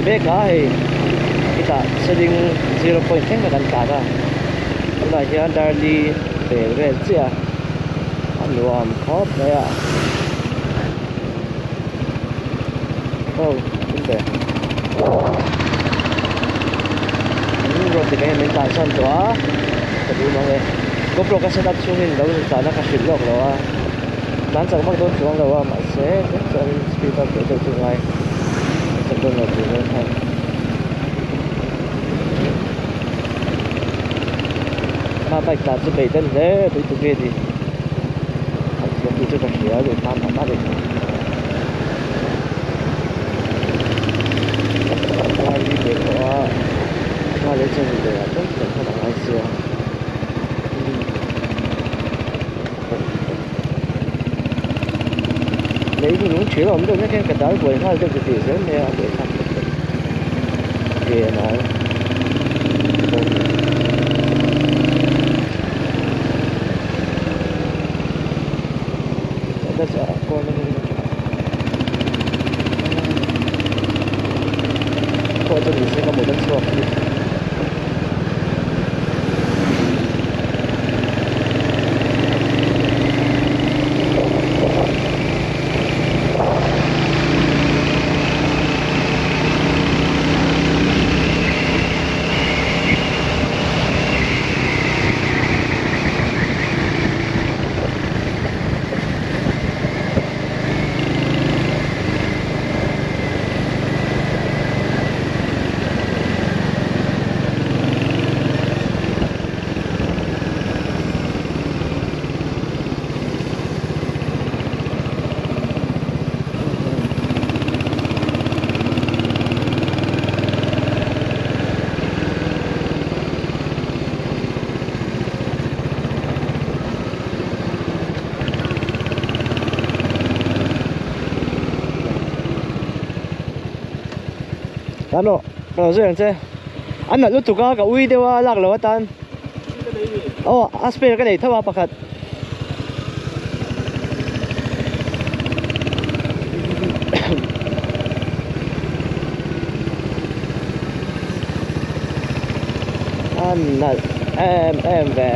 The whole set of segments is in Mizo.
mek a hei hetah seling zero point thleng kha kan tlan a tunah hian darli vel vel chiah a a nuam khawp mai a aw eng rawn ti mai min tlan sawn tawh a ka duh mang e GoPro ka set up chhungin lo tlan a ka hrilh lawk lo a tlan chak vak dawn chuang lo a mahse tlem chuanin speed up deuh deuh chu ngai chak dawn lo tur dawn khan. A bike tlan chu beih dan hle tui tu nge ni a thiam tih chu ka hria a ni hma mah mah a ni. Lei chu lung thil a awm deuh hlek hian ka dal buai nghal deuh titih zel mai a buai thlak khawp mai ke a nal pawh chu ni se ka mut a chhuak hi. Ano ka lo zui ang che an nalh lutuk a ka ui deuh a lak loh atan aw a spare ka nei tho a pakhat. A nalh em em ve.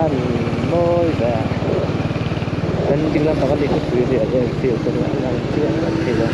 An mawi ve a kan ding lampang a ni khawpui ri a vel field te pawh a lang chiang vek thei a.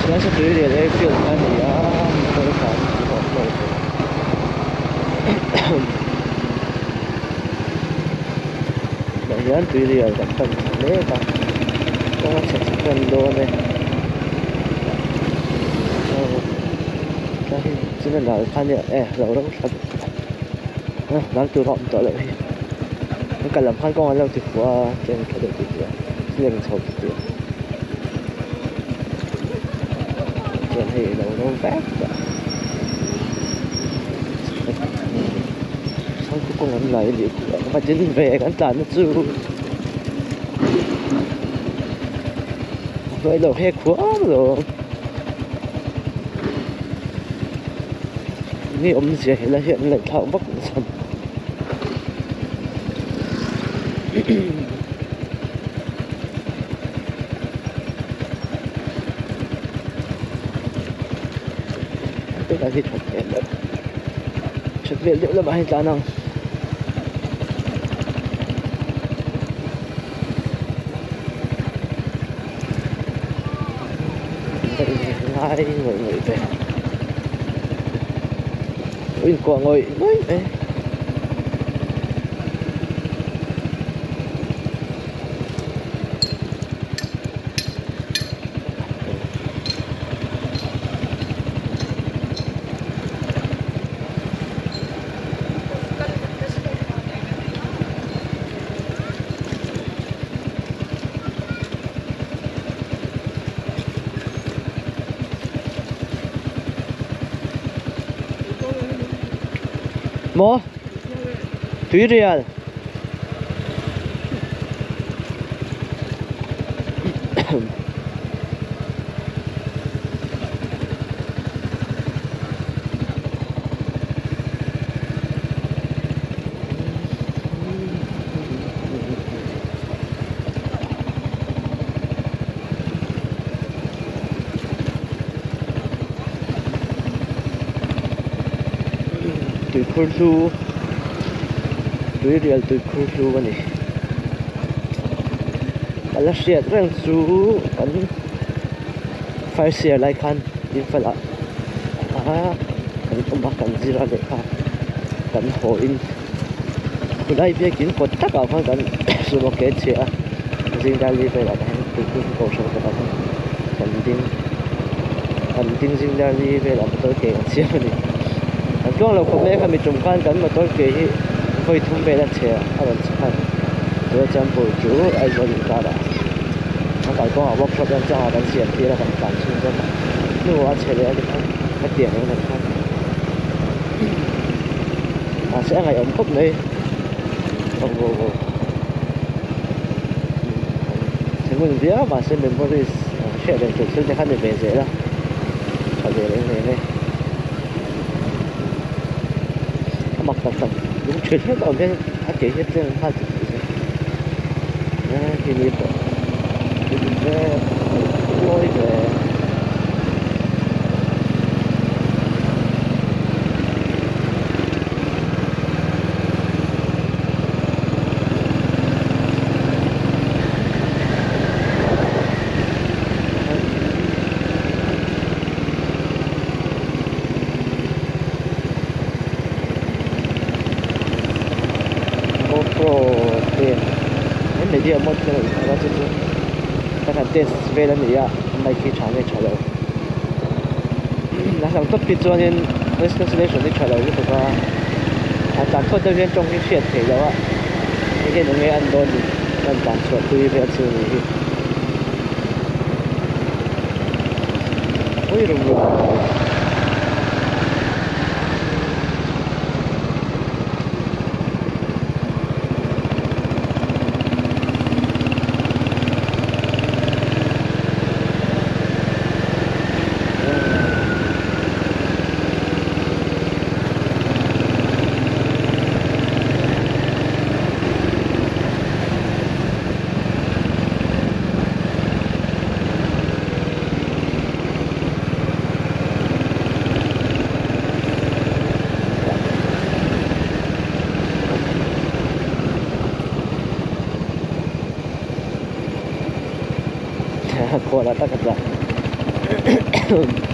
Chuan saw tui lian airfield kha a ni a motor tlan chu a awm lo bawk. Tah hian tui lian kan pan thla mek a kawng a chhe chhe tan dawn e china dal kha nia e lo ro thla dal tur a awm tawh loh hi an kal lam khan kawng an lo ti fuh a chen tha deuh tih tih a leng chho tih tih a chuan hei a lo ro vek tawh chhangku kawng an lai leh tih a va din ve kan tlan na chu a hnuai lo hek huam alawm. Nge awmzia helai hi an ngaihthlak vak nasa tunah hi that hmel deuh that hmel deuh lamah hian tlan ang. Ngai ngawih ngawih ve inkuah ngawih ngawih mai. Maw tuirial Tuikhur hlu tuirial tuikhur hlu a ni a la hriat reng chu kan first year lai khan Imphal ah kan awm a kan zir a lehkha kan haw in. Khulai biakin kawt takah khuan kan sumo ke chhiah a zing dar li velah te hian tuikhur hi kohhran kawtah khan kan ding kan ding zing dar li velah motor ke kan siam a ni kan tluang lo khawp mai a khami tum khan kan motor ke hi vawi thum vel a chhe a rawn chhe khan tunah chuan bur chu Aizawl inkarah a kalkawngah workshop lam changah kan siam tir a kan tlan chhung zawk a hnuah a chhe leh a ni khan hetiang eng lam khan. Mahse a ngaihawm khawp mai oh oh oh chhe ngun viau mahse memories hriat reng tur thil te kha ni ve zel a tha ve reng reng e a mak tak tak lung thin hlek a awm hian a ke hi a tleng nghal tih theih zel khi ni pawh mawi ve. GoPro te he media mode te a chu chu ka han test vel a ni a mic hi tha nge tha lo a hlang tawp hi chuanin noise cancellation hi tha lo lutuk a a tlan phawt deuh hian tawng hi hriat theih loh a hei hian eng nge a en dawn ni a rawn tlan chhuah pui vel chu ni hi ui rum rum. Khual ah tak a tla. 좋아요.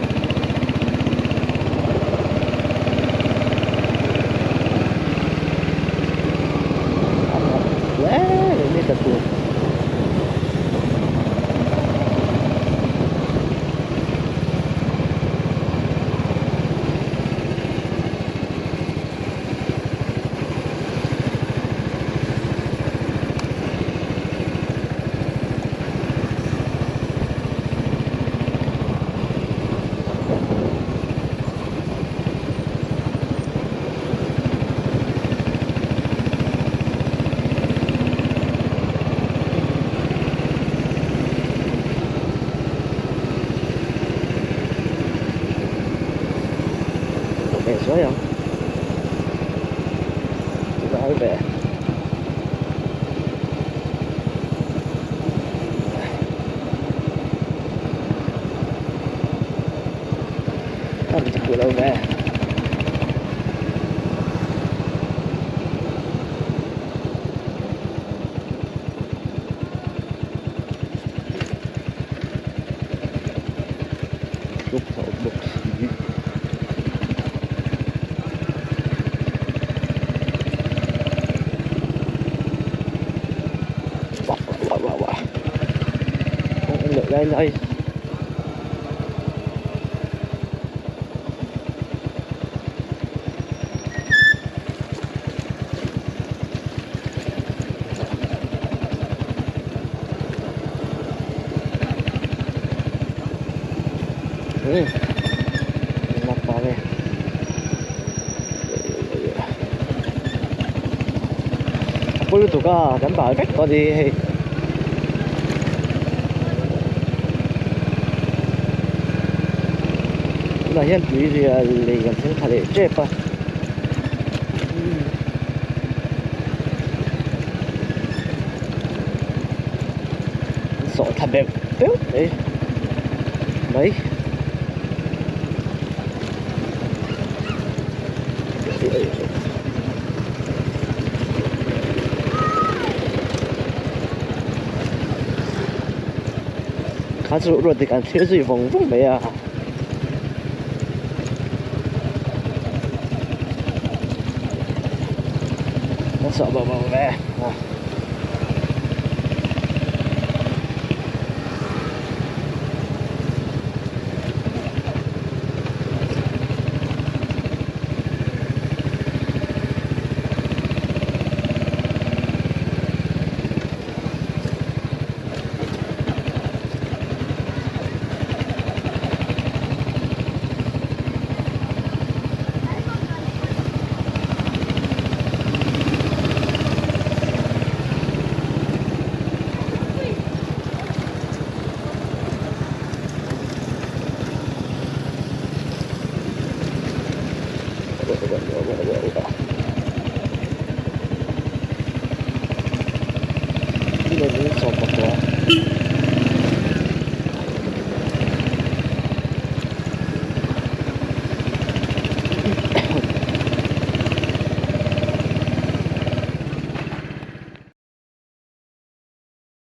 할배. Đâu về. Lúc thổ bốc xí. Wow, wow, wow. Không được đây đây. Lắc vào đây. Bulu tuka kan bảo cách có đi. Là hiện tùy thì lấy gần sinh thật để chép à. Sợ thật đẹp đấy. Mấy. Khá là ruột thì càng thiếu gì vòng vòng mấy à. Nó sợ bò bò về.